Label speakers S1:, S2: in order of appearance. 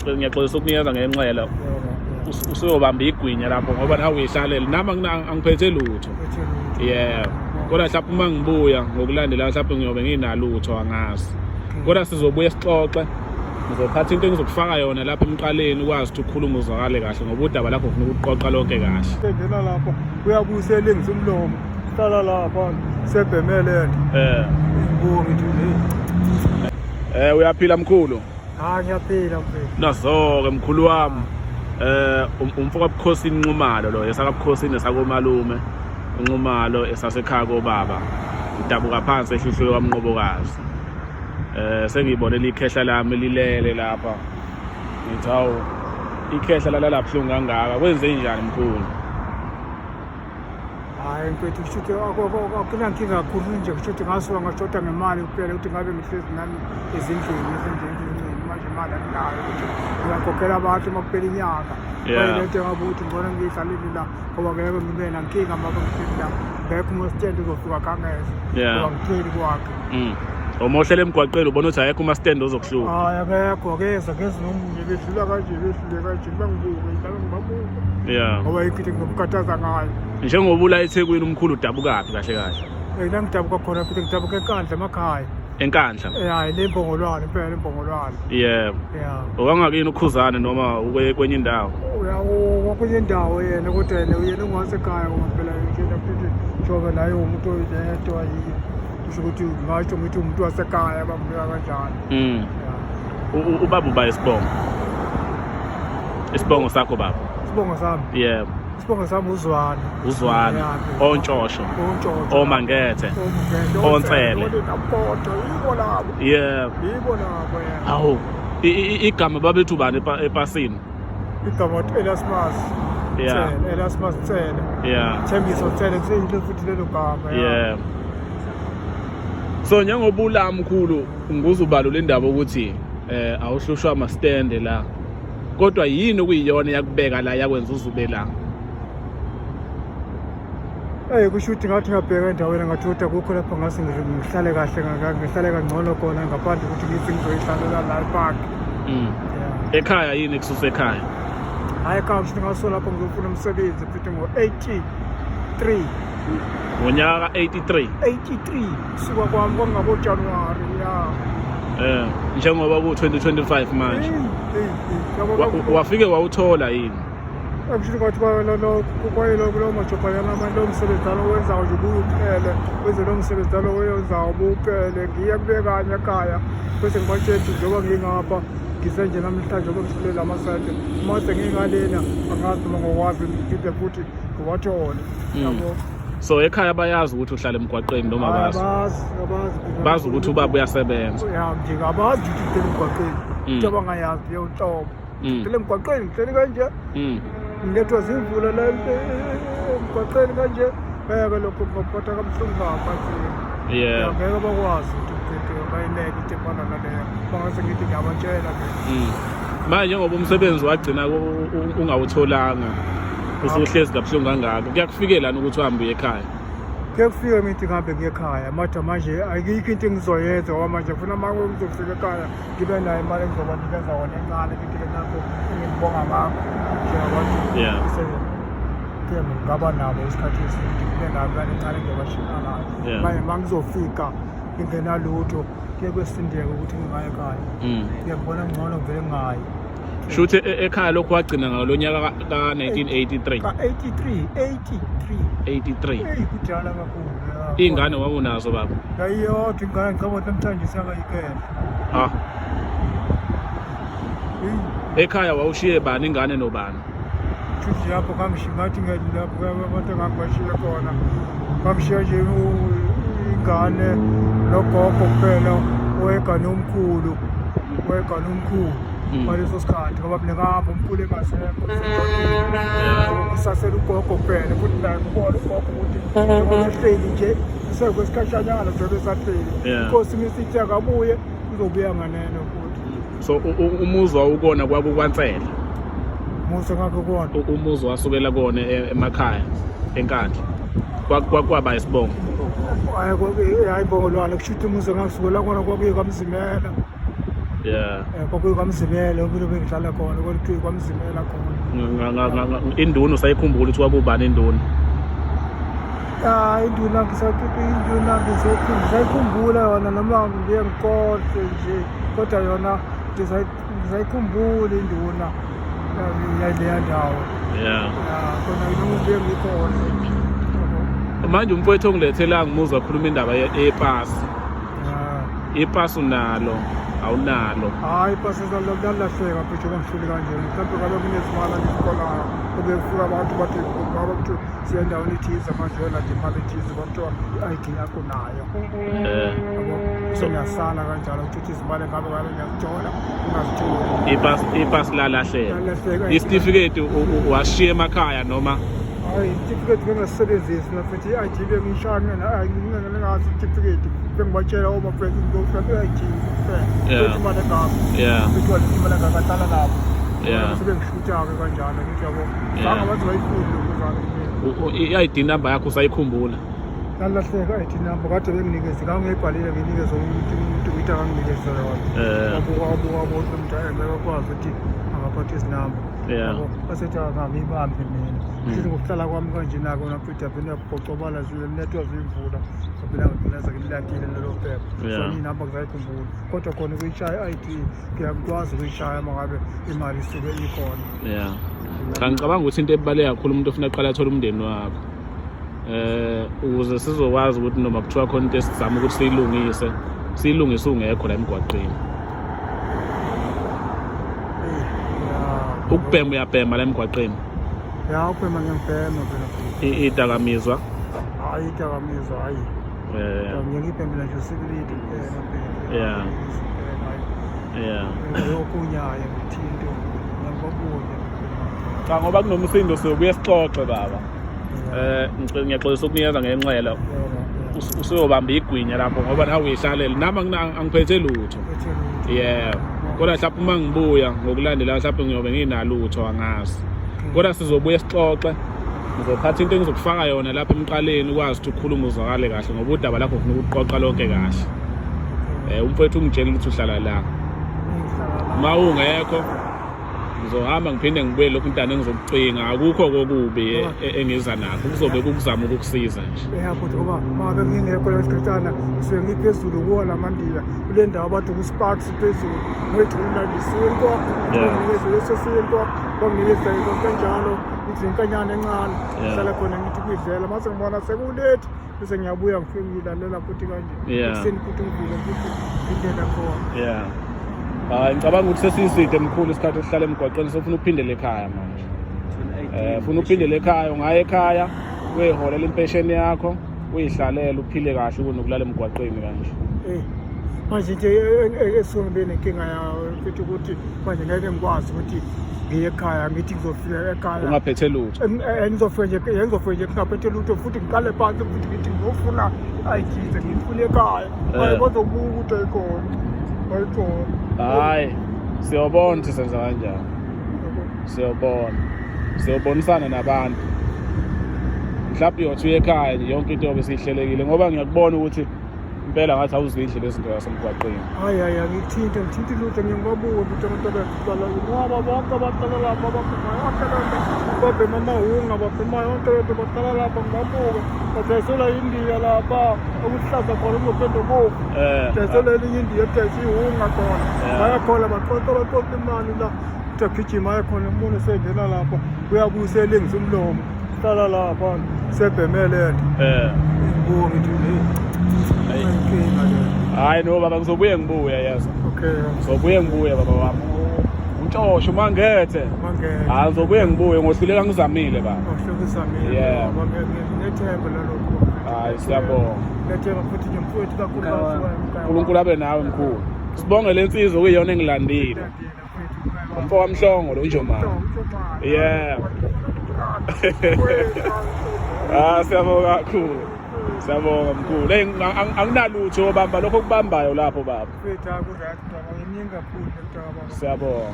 S1: Ngiyaxolisa ukunikeza ngenxela. Usuyobamba igwinya lapho ngoba nawe uyihlalele. Nami angiphethe lutho. Yeah. Kodwa mhlawumbe uma ngibuya ngokulandela mhlawumbe ngiyobe nginalutho angazi. Kodwa sizobuya sixoxe. Ngizophatha into engizokufaka yona lapha emqaleni ukwazi ukuthi ukhulume uzwakale kahle ngoba udaba lakho ngifuna ukuqoqa lonke kahle.
S2: Engena lapha uyabuyisela elengisa umlomo. Hlala lapha sebhemele nto. Ngibuka ngithi hey.
S1: Uyaphila mkhulu?
S2: Ha ngiyaphila mfethu.
S1: Nazo-ke mkhulu wami. Umfo kaBukhosini Nxumalo lo esakaBukhosini esakomalume uNxumalo esasekhaya kobaba. Ngidabuka phansi eHluhluwe kwaMnqobokazi. Sengibone likhehla lami lilele lapha. Ngithi hawu ikhehla lalala buhlungu kangaka kwenze njani mkhulu?
S2: Hayi mfethu kusho ukuthi akunankinga kakhulu nje kusho ukuthi ngasuka ngashoda ngemali kuphela ukuthi ngabe ngihlezi nami ezindlini ezindlini manje imali anginayo ukuthi ngiyakhokhela abantu uma kuphela inyanga.
S1: Yeah.
S2: Manje lento engabe ukuthi ngibona ngiyihlalele la ngoba ngeke ngibe nankinga uma ngihleli la. Ngekho umasitende uzofika khangeze.
S1: Yeah.
S2: Ngoba ngihleli kwakhe.
S1: Uma uhlele emgwaqeni ubona ukuthi ayekho umasitende ozokuhlupha.
S2: Hayi akekho akeze akeze nomunye bedlula kanje bedlule kanje bangibuke nami ngibabuke.
S1: Yeah.
S2: Ngoba yikho into engimkhathaza ngayo.
S1: Njengoba ula eThekwini umkhulu udabukaphi kahle kahle?
S2: La ngidabuka khona futhi ngidabuka eNkandla emakhaya.
S1: Enkandla.
S2: Hayi le Mbongolwane impela iMbongolwane.
S1: Yebo.
S2: Yeah.
S1: Owangakini ukhuzane noma ukwe kwenye indawo?
S2: Uya kwenye indawo yena kodwa yena uyena ungasekhaya ngoba phela njena futhi njengoba naye umuntu oyedwa yiyo. Kusho ukuthi ngasho ngithi umuntu wasekhaya bamnika kanjalo. Yeah.
S1: Ubaba uba isibongo. Isibongo sakho baba?
S2: Isibongo sami.
S1: Yebo.
S2: Isibongo sami uZwane.
S1: Uzwane.
S2: Yeah.
S1: Ontshosho.
S2: Ontshosho.
S1: Omangethe.
S2: Omangethe.
S1: Ontsele.
S2: Ontsele. Yibo labo.
S1: Yebo.
S2: Yibo labo yena.
S1: Hawu. Igama babethu bani epasini?
S2: Igama Erasmus.
S1: Yeah.
S2: Tsele, Erasmus Tsele.
S1: Yeah.
S2: Thembiso Tsele kuseyinto futhi lelo gama.
S1: Yeah. So njengoba ula mkhulu nguzubalula indaba ukuthi awuhlushwa ama stand la. Kodwa yini okuyiyona yakubeka la yakwenza uzube la?
S2: Kusho ukuthi ngathi ngabheka endaweni ngathi kodwa kukho lapho ngase ngihlale kahle ngihlale kangcono khona ngaphandle ukuthi ngithi ngizoyihlalela la epark. Yeah.
S1: Ekhaya yini kususa ekhaya?
S2: Hayi ekhaya kusho ukuthi ngasuka lapho ngizofuna umsebenzi futhi ngo-83.
S1: Ngonyaka 83.
S2: 83 kusuka kwami kwangabo January ya.
S1: Njengoba ku 2025 manje.
S2: Hey, hey, hey.
S1: Wafike wawuthola yini?
S2: Akusho ukuthi kwayelo kulowo majobhanyana abantu lo msebenzi alo wenzayo nje ubuphele wenze lo msebenzi alo wenzayo ubuphele ngiye kube kanye ekhaya bese ngibatshela ukuthi njengoba ngingapha ngisenje namhlanje ngoba ngihlule la masende uma sengingalena angazi noma ngokwazi ngiphinde futhi ngiwathole. Yabo.
S1: So ekhaya bayazi ukuthi uhlala emgwaqeni noma bazi?
S2: Abazi, abazi.
S1: Bazi ukuthi ubaba uyasebenza.
S2: Ya, nje abazi ukuthi uhleli emgwaqeni. Into abangayazi leyo nhlobo. Ngihleli emgwaqeni, ngihleli kanje. Ngilethwa zimvula la emgwaqeni kanje. Ngeke lokho kungaphatha kabuhlungu kabi.
S1: Yeah.
S2: Ngeke bakwazi ukuthi bayineke into efana naleyo. Bangase ngithi ngiyabatshela mina.
S1: Manje njengoba umsebenzi wagcina ungawutholanga usuhlezi kabuhlungu kangaka kuyakufikelana ukuthi uhambe uye ekhaya?
S2: Kuye kufike ngithi ngihambe ngiye ekhaya manje manje ayikho into engizoyenza ngoba manje ngifuna uma ngizofika ekhaya ngibe nayo imali engizobanikeza wona encane ngithi ke nakho engibonga ngakho njengabantu ke ngaba nabo isikhathi eside ngibe nayo imali encane engizobashiya ngayo. Manje uma ngizofika ngingenalutho kuye kwesindeka ukuthi ngingaye ekhaya. Ngiyakubona ngcono ngivele ngingayi.
S1: Shuthi ekhaya lokhu wagcina ngalo nyaka ka 1983.
S2: Ka 83, 83.
S1: 83.
S2: Hey, kudala kakhulu.
S1: Ingane wawunazo baba?
S2: Yayiyodwa ingane ngicabanga ukuthi namhlanje siyakayikela.
S1: Ah. Ekhaya wawushiye bani ingane nobani?
S2: Shuthi lapho ngangishiya ngathi lapho abantu engangibashiye khona. Ngangishiya nje ingane nogogo kuphela owegane omkhulu. Owegane omkhulu. Ngaleso sikhathi ngoba mina ngahamba umkhulu engasekho. Kusasele ugogo kuphela futhi naye ngibona ugogo ukuthi njengoba ehleli nje sekwesikhashanyana njengoba esahleli. Inkosi misithi akabuye uzobuya nganeno futhi.
S1: So umuzi wawukona kwakukwaNsele?
S2: Umuzi ngakho kona.
S1: Umuzi wasukela kona emakhaya eNkandla. Kwakwaba isibongo.
S2: Hayi hayi Mbongolwane kusho ukuthi umuzi engasukela kona kwakuye kwaMzimela.
S1: Yeah.
S2: Kwakuyikwamzimela okulo bengihlala khona, kodwa kwamzimela khona.
S1: Induna usayikhumbula ukuthi kwakubani induna?
S2: Ah, induna induna ngisayikhumbula yona noma ngiye ngikhohlwe nje, kodwa yona ngisayikhumbula induna yaleya ndawo.
S1: Yeah.
S2: Ya, khona noma ngiye ngikhohlwe.
S1: Manje umfowethu ongilethela ngimuzwa khuluma indaba yepasi.
S2: Ya.
S1: Ipasi unalo, awunalo?
S2: Hhayi, ipasi lalahleka mfethu, ngihluli kanje. Mhlawumbe ngabe kunezimali angizikolayo, obekufika abantu bathi ngabe kuthiwa siya endaweni ethize manje uyolanda imali ethize, kwakuthiwa i-ID yakho nayo. Yabo, sengiyasala kanjalo ukuthi izimali ngabe ngiyazithola, ungazitholi.
S1: Ipasi lalahleka.
S2: Lalahleka.
S1: Isitifiketi washiya emakhaya noma?
S2: Hayi, isitifiketi bengingasisebenzisi mina futhi i-ID bengiyishaya ngingazi isitifiketi, bengibatshela obafethu ngizofika i-ID kuphela. Bethi imali engaka. Kuthiwa lethi imali engaka hlala lapho. Sebengishutha-ke kanjalo ngithi yabo. Zange baze bayifune lokuzana kumina.
S1: I-ID number yakho usayikhumbula?
S2: Lalahleka i-ID number, kade benginikeze, ngangiyibhalile nginikeze umuntu ukuthi akanginikeze yona. Wabuka wabuka wabuka ukuthi umuntu angeke akwazi ukuthi angaphatha izinamba. Yabo, basethi angangiyibambi mina. Futhi ngokuhlala kwami kanje nako nafuthi aphinde yabhocobala nethwa zimvula, ngaphinde ngagcina sengililandile lelo phepha. So iy'namba ngisayikhumbula, kodwa khona ukuyishaya i-ID ngiyakwazi ukuyishaya uma ngabe imali isuke ikhona.
S1: Yeah. Cha, ngicabanga ukuthi into ebaluleke kakhulu umuntu ofuna aqale athole umndeni wakho. Ukuze sizokwazi ukuthi noma kuthiwa khona into esizama ukuthi siyilungise, siyilungise ungekho la emgwaqeni. Ukubhema uyabhema la emgwaqeni?
S2: Ya, ukubhema ngiyangibhema phela.
S1: Idakamizwa?
S2: Hayi, idakamizwa hayi. Ngiye ngibhemela nje usikilidi kuphela phela. Okunye hayi ngithinto ngiyababuya.
S1: Cha, ngoba kunomsindo siyobuye sixoxe baba. Ngiyaxolisa ukunikeza ngenxela. Usuyobamba igwinya lapho ngoba nawe uyihlalela. Nami angiphethe lutho. Yeah. Kodwa mhlawumbe uma ngibuya ngokulandela mhlawumbe ngiyobe nginalutho, angazi. Kodwa sizobuye sixoxe. Ngizophatha into engizokufaka yona lapha emqaleni ukwazi ukuthi ukhulume uzwakale kahle ngoba udaba lakho ufuna ukuqoqa lonke kahle. Umfowethu ungitshela ukuthi uhlala la. Uma ungekho ngizohamba ngiphinde ngibuye lokhu intana engizokucinga, akukho kokubi engiza nakho, kuzobe kukuzama ukukusiza nje.
S2: Ya futhi ngoba uma ngabe ngingekho leyo sikhashana ngisuke ngiphezulu kuwo lamandiya kule ndawo bathi ku-Sparks phezulu, ngiyithula ngisinkwa, banginikeza leso sinkwa, banginikeza kanjalo izinkanyana encane, ngihlala khona ngithi kuyidlela, mase ngibona sekulethi bese ngiyabuya ngifike ngilalela futhi kanje ekuseni futhi ngivuke futhi ngingena khona.
S1: Yeah. Hayi, ngicabanga ukuthi sesiside mkhulu isikhathi esihlala emgwaqeni, sofuna uphindele ekhaya manje. Ufuna uphindele ekhaya, ungaya ekhaya uyiholela impesheni yakho, uyihlalele uphile kahle kunokulala emgwaqeni kanje.
S2: Manje nje esuke ngibe nenkinga yayo futhi ukuthi manje ngeke ngikwazi ukuthi ngiye ekhaya, ngithi ngizofika ekhaya
S1: ungaphethe lutho.
S2: Ngizofika nje, ngizofika nje ngingaphethe lutho futhi ngiqale phansi futhi ngithi ngizofuna i-ID ngifuna ekhaya. Hayi, bazobuka ukuthi ayikhona, ayikhona.
S1: Hayi, siyobona ukuthi senza kanjani. Siyobona, siyobonisana nabantu. Mhlawumbe uyothi uye ekhaya nje yonke into yobe siyihlelekile ngoba ngiyakubona ukuthi impela ngathi awuzidli lezi zinto zasemgwaqeni.
S2: Hayi, hayi, angithinti, angithinti lutho, ngiyababuka ukuthi abantu abahlala ngoba bonke abahlala lapha babhema yonke lento, babhema amahunga, babhema yonke lento, bahlala lapha ngibabuke, badayisela indiya lapha okuhlaza khona kuzophinde bovu, dayisela elinye indiya edayisa ihunga khona, bayakhona baqoqa baqoqa imali la, kuthi agijima aye khona umuntu esengena lapha uyabuya uselengisa umlomo, hlala lapha sebheme lento. Ngibuka ngithi hey, inkinga le.
S1: Hayi no baba, ngizobuye ngibuye yezwa.
S2: Okay.
S1: Ngizobuye ngibuye baba wami. Untshosho mangethe.
S2: Mangethe.
S1: Hayi, ngizobuye ngibuye, ngohluleka ngizamile baba.
S2: Ngohluleka ngizamile. Nginethemba lalokho.
S1: Hayi, siyabonga.
S2: Nginethemba futhi nje mfowethu kakhulu.
S1: uNkulunkulu abe nawe mkhulu. Sibonge lensizwa kuyiyona engilandile. Umfo kaMhlongo lo Njomane. Yeah. Ah, siyabonga kakhulu. Siyabonga mkhulu. Hey, anginalutho obamba lokho okubambayo lapho baba.
S2: Mfethu, aku-right mntaka, iningi kakhulu mntaka baba.
S1: Siyabonga.